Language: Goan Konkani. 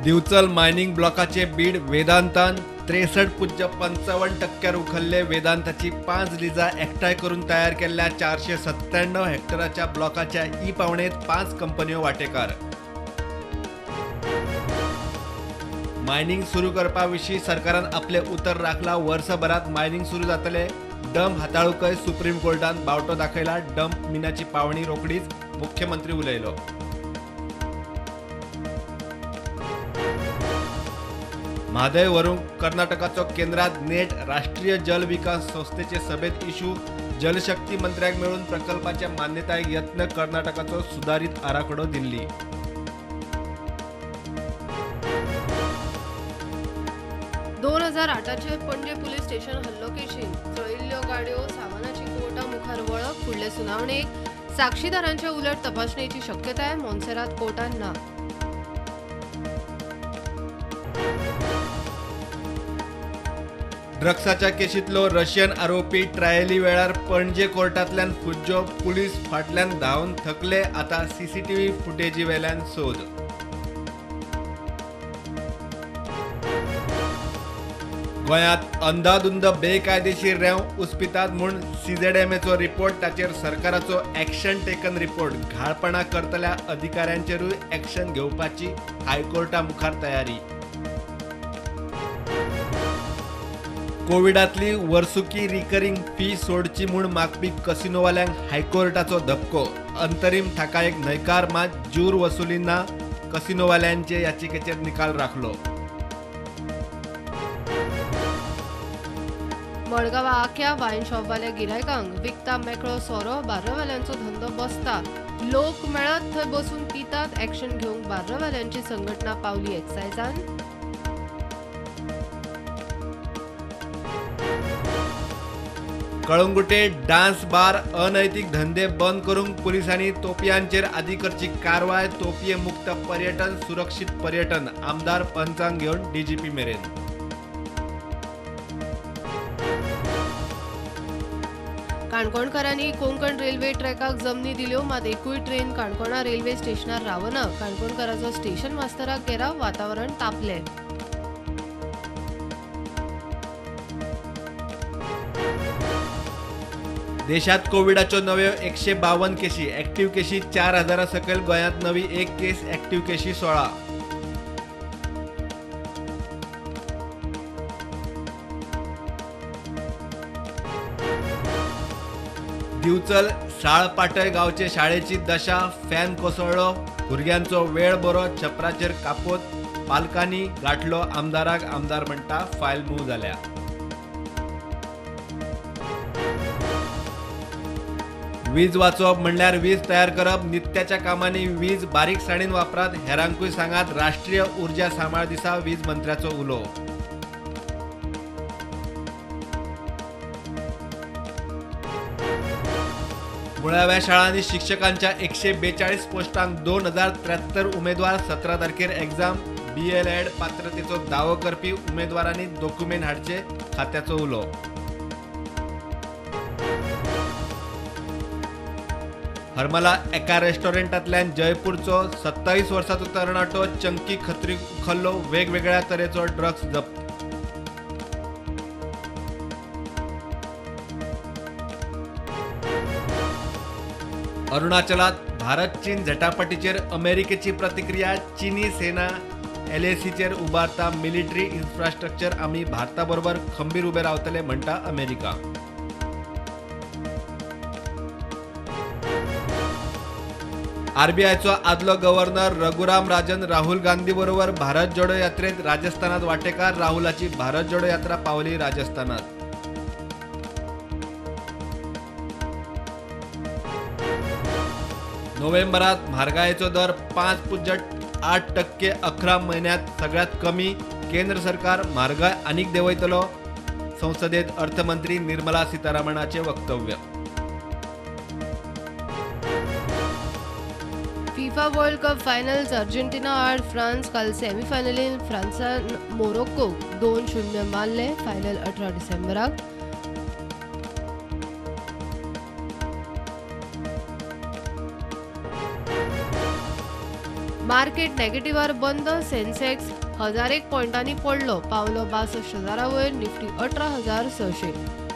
दिवचल मायनिंग ब्लॉकाचे बीड वेदांतान 63.55% उखल्ले. वेदांताची 5 लिजा एकठांय करून तयार केल्ल्या 497 हेक्टराच्या ब्लॉकाच्या ई पावणेत 5 कंपन्यो वाटेकार. मायनिंग सुरू करपा विशीं सरकारान आपले उतर राखला. वर्सभरात मायनिंग सुरू जातले. डंप हाताळूकय सुप्रीम कोर्टान बावटो दाखयला. डंप मिनाची पावणी रोखडीच, मुख्यमंत्री उलयलो. म्हादय व्हरूंक कर्नाटकाचो केंद्रात नेट. राष्ट्रीय जल विकास संस्थेचे सभेत इशू. जलशक्ती मंत्र्याक मेळून प्रकल्पाच्या मान्यतायेक यत्न. कर्नाटकाचो सुदारीत आराखडो दिल्ली. दोन 2008 पणजे पुलीस स्टेशन हल्लो केशीन चळिल्ल्यो गाडयो सामानाची कोर्टा मुखार वळख. फुडले सुनावणेक साक्षीदारांच्या उलट तपासणेची शक्यताय. मोन्सेरात कोर्टान ना. ड्रग्साच्या केशींतलो रशियन आरोपी ट्रायली वेळार पणजे कोर्टांतल्यान फुज्जो. पुलीस फाटल्यान धांवन थकले. आतां सीसीटीव्ही फुटेजी वेल्यान सोद. गोंयांत अंदाधुंद बेकायदेशीर रेंव उस्पितात म्हूण सीझेडएमएचो रिपोर्ट. ताचेर सरकाराचो एक्शन टेकन रिपोर्ट. घाळपणां करतल्या अधिकाऱ्यांचेरूय एक्शन घेवपाची हायकोर्टा मुखार तयारी. कोविडांतली वर्सुकी रिकरिंग फी सोडची म्हूण मागपी कसिनोवाल्यांक हायकोर्टाचो धपको. अंतरीम थाकायेक न्हयकार, मात ज्यूर वसुली ना. कसिनोवाल्यांचे याचिकेचेर निकाल राखलो. मडगांवां आख्या वायन शॉपवाल्या गिरायकांक विकता मेकळो सोरो. बार्रवाल्यांचो धंदो बसता. लोक मेळत थंय बसून पितात. एक्शन घेवंक बार्रवाल्यांची संघटना पावली एक्सायजान. कळंगुटे डान्स बार अनैतिक धंदे बंद करूंक पुलिसांनी तोपयांचेर आदी करची कारवाय. तोपये मुक्त पर्यटन, सुरक्षीत पर्यटन. आमदार पंचांक घेवन डीजीपी मेरेन. काणकोणकारांनी कोंकण रेल्वे ट्रॅकाक जमनी दिल्यो, मात एकूय ट्रेन काणकोणा रेल्वे स्टेशनार रावना. काणकोणकाराचो स्टेशन मास्तराक घेराव. वातावरण तापलें. देशात कोविडाच्यो नव्यो 152 केशी, ऍक्टिव्ह केशी 4000 सकयल. गोंयांत नवी 1 केस, ऍक्टिव्ह केशी 16. दिवचल साळपाटय गांवचे शाळेची दशा. फॅन कोसळ्ळो, भुरग्यांचो वेळ बरो, छपराचेर कापोत. पालकांनी गांठलो आमदाराक. आमदार म्हणटा फायल मूव जाल्या. वीज वाचोवप म्हणल्यार वीज तयार करप. नित्याच्या कामांनी वीज बारीकसाणीन वापरात. हेरांकूय सांगात. राष्ट्रीय उर्जा सांबाळ दिसा वीज मंत्र्याचो उलो. मुळाव्या शाळांनी शिक्षकांच्या 142 पोस्टांक 2073 उमेदवार. 17 तारखेर एक्झाम. बीएलएड पात्रतेचो दावो करपी उमेदवारांनी डॉक्युमेंट हाडचे, खात्याचो उलो. हरमला एका रेस्टॉरंटांतल्यान जयपूरचो 27 वर्सांचो तरणाटो चंकी खत्री उखल्लो. वेगवेगळ्या तरेचो ड्रग्स जप्त. अरुणाचलात भारत चीन झटापटीचेर अमेरिकेची प्रतिक्रिया. चीनी सेना एलएसीचेर उबारता मिलिटरी इन्फ्रास्ट्रक्चर. आमी भारता बरोबर खंबीर उबे रावतले, म्हणटा अमेरिका. आरबीआयचो आदलो गव्हर्नर रघुराम राजन राहुल गांधी बरोबर भारत जोडो यात्रेत राजस्थानात वाटेकार. राहुलाची भारत जोडो यात्रा पावली राजस्थानात. नोव्हेंबरात म्हारगायेचो दर 5.8%, 11 म्हयन्यांत सगळ्यात कमी. केंद्र सरकार म्हारगाय आनीक देंवयतलो, संसदेत अर्थमंत्री निर्मला सीतारामनाचे वक्तव्य. FIFA world cup finals Argentina आड फ्रांस काल सेमीफायनलीन फ्रांसान मोरोक्को 2-0 मारले. फायनल 18 डिसेंबराक. मार्केट नेगेटिव्हार बंद. सेन्सेक्स 1001 पॉयंटांनी पडलो, पावलो 62,000 वयर. निफ्टी 18,600.